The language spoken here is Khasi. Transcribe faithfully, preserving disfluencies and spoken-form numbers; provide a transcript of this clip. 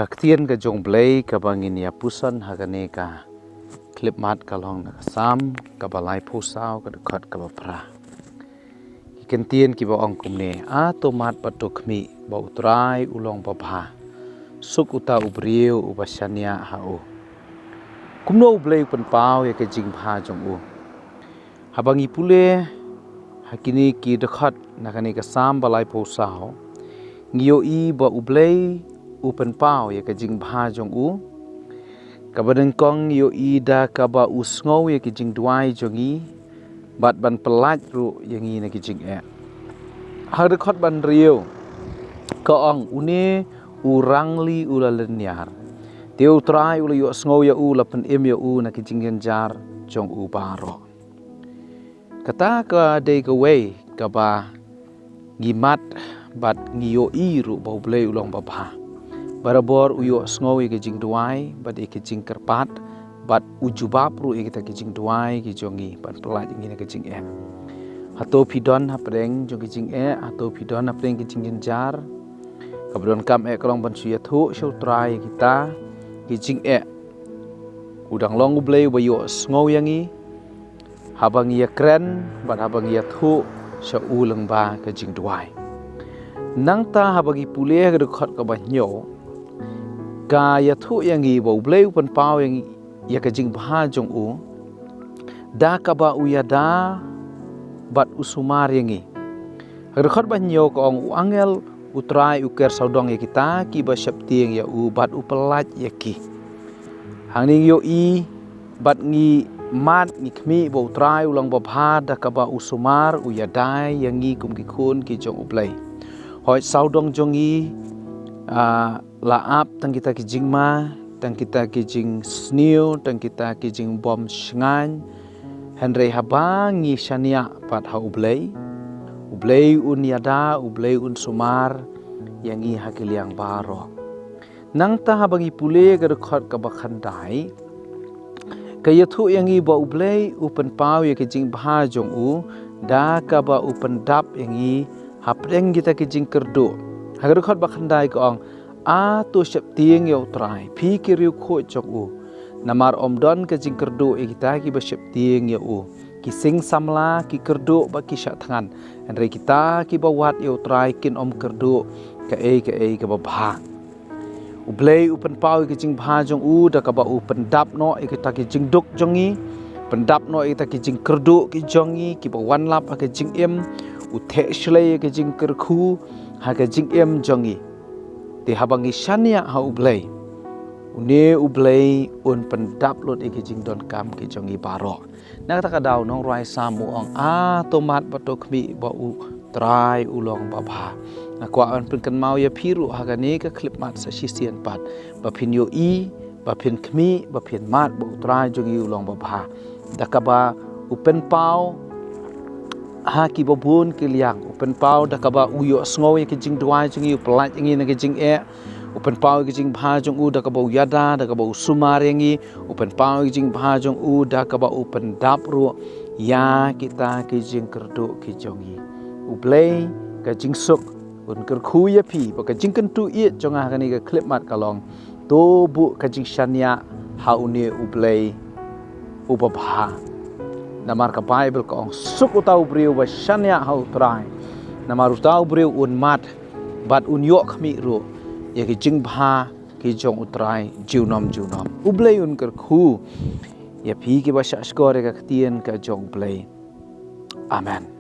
Ka ktien ka jong Blei kaba ngin ïa puson ha kane ka khyllipmat ka long na ka Salm kaba laiphew saw, ka dkhot kaba phra. Ki kyntien kiba ong kumne: A to mad bad to khmih ba U Trai u long babha. Suk uta u briew uba shaniah ha u. Kumno U Blei u pynpaw ïa ka jingbha jong u? Haba ngi pule ha kine ki dkhot na kane ka Salm ba laiphew saw, ngi ïohi ba U Blei u pynpaw ïa ka jingbha jong u. Kaba nyngkong ngi ïohi da kaba u sngew ïa ki jingduwai jong ngi bad ban pyllait ruh ïa ngi na ki jingeh. Ha ka dkhot ba hynriew ka ong: Une u rangli u la lynñiar, te U Trai u la ïohsngew ïa u, la pynim ïa u na ki jingjynjar jong u baroh. Kata ka dei kawei kaba ngi mad bad ngi ïohi ruh ba U Blei u long babha. Barabor u ïohsngew ïa ki jingduwai bad ïa ki jingkyrpad, bad u jubab ruh ïa kita ki jingduwai ki jong ngi ban pyllait ngi na ki jingeh. Hato phi don hapdeng jong ki jingeh? Hato phi don hapdeng ki jingjynjar? Kaba donkam eh ka long ban shu ïathuh sha U Trai ïa kita ki jingeh. U dang long U Blei uba ïohsngew ïa ngi haba ngi ïakren bad haba ngi ïathuh sha u lyngba ka jingduwai. Nangta haba ngi pule ha ka dkhot kaba hynñiew, ka ïathuh ïa ngi ba U Blei u pynpaw ïa ngi ïa ka jingbha jong u da kaba u ïada bad u sumar ïa ngi. Ha ka dkhot ba hynñiew ka ong: U angel U Trai u ker sawdong ïa kita kiba sheptieng ïa u bad u pyllait ïa ki. Hangne ngi ïohi bad ngi mad, ngi khmih ba U Trai u long babha da kaba u sumar, u ïada ïa ngi kum ki khun ki jong U Blei. Hooid, sawdong jong ngi, ah, la ap tang kita ki jingma, tang kita ki jingsniew, tang kita ki jingbym shngaiñ. Hynrei haba ngi shaniah pat ha U Blei, U Blei un ïada, U Blei un sumar ïa ngi ha ki liang baroh. Nangta haba ngi pule ka dkhot kaba khyndai, ka ïathuh ïa ngi ba U Blei u pynpaw ïa ka jingbha jong u da kaba u pyndap ïa ngi hapdeng kita ki jingkyrduh. Ha ka dkhot ba khyndai ka ong: A to sheptieng ïa U Trai, phi ki riewkhuid jong u. Namar ym don ka jingkyrduh ïa kita kiba sheptieng ïa u. Ki sing samla ki kyrduh bad ki shah thngan, hynrei kita kiba wad ïa U Trai kin ym kyrduh kaei kaei kaba bha. U Blei u pynpaw ïa ka jingbha jong u da kaba u pyndap noh ïa kita ki jingduk jong ngi, pyndap noh ïa kita ki jingkyrduh ki jong ngi kiba wan lap ha ka jingim, u theh shlei ïa ka jingkyrkhu ha ka jingim jong ngi. Te haba ngi shaniah ha U Blei, une U Blei un pyndap lut ïa ki jingdonkam ki jong ngi baroh. Na kata ka daw nongrwai Salm u ong: A to mad bad to khmih ba U Trai u long babha. Nga kwah ban pynkynmaw ïa phi ruh ha kane ka khyllipmat sa shisien pat, ba phin ïohi, ba phin khmih, ba phin mad ba U Trai jong ngi u long babha. Da kaba u pynpaw ha kiba bun ki liang, u pynpaw da kaba u ïohsngew ïa ki jingduwai jong ngi, u pyllait ïa ngi na ki jingeh. U pynpaw ïa ka jingbha jong u da kaba u ïada, da kaba u sumar ïa ngi. U pynpaw ïa ka jingbha jong u da kaba u pyndap ruh ïa kita ki jingkyrduh ki jong ngi. U Blei ka jingsuk un kyrkhu ïa phi. Bad ka jingkyntu ïeit jong nga ha kane ka khyllipmat ka long: To buh ka jingshaniah ha une U Blei uba bha. Namar ka Baibl ka ong: Suk uta u briew uba shaniah ha U Trai. Namar uta u briew un mad bad un ïoh khmih ruh ïa ki jingbha ki jong U Trai junom junom. U Blei un kyrkhu ïa phi kiba shahshkor ïa ka ktien ka jong U Blei. Amen.